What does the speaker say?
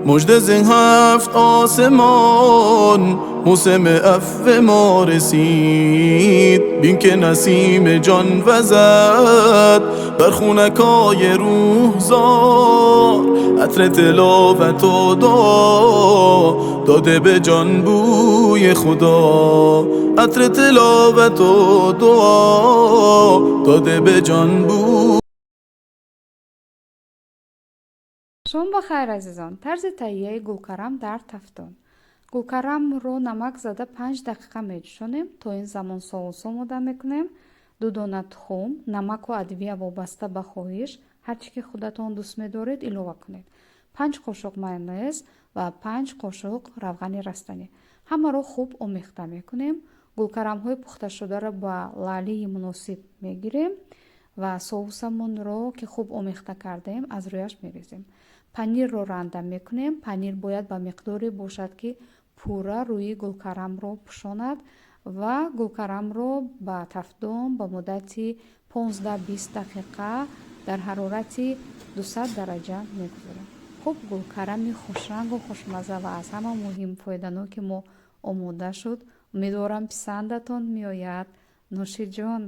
مژده ز هفت آسمان، موسم عفو ما رسید. بین که نسیم جان وزد بر خونکای روح زار، عطر تلاوت و دعا داده به جان بوی خدا، عطر تلاوت و دعا داده به جان بوی. Шом ба хайр, азизон! Тарзи таҳияи гулкарам дар тафтон. Гулкарамро намак зада 5 дақиқа меҷӯшонем. То ин замон соус омода мекунем: ду дона тухм, намаку адвия вобаста ба хоҳиш, ҳар чӣ ки худатон дӯст медоред, илова кунед, 5 қошуқ майонез ва 5 қошуқ равғани растанӣ. Ҳамаро хуб омехта мекунем. Гулкарамҳои пухташударо ба лаълии муносиб мегирем ва соусамонро, ки хуб омехта кардем, аз рӯяш мерезем. Панирро ранда мекунем. Панир бояд ба миқдоре бошад, ки пурра рӯи гулкарамро пӯшонад, ва гулкарамро ба тафдон ба муддати 15-20 дақиқа дар ҳарорати 200 дараҷа мегузорем. Хуб, гулкарами хушрангу хушмазза ва аз ҳама муҳим фоиданоки мо омода шуд. Умедворам, писандатон меояд. Нӯшиҷон!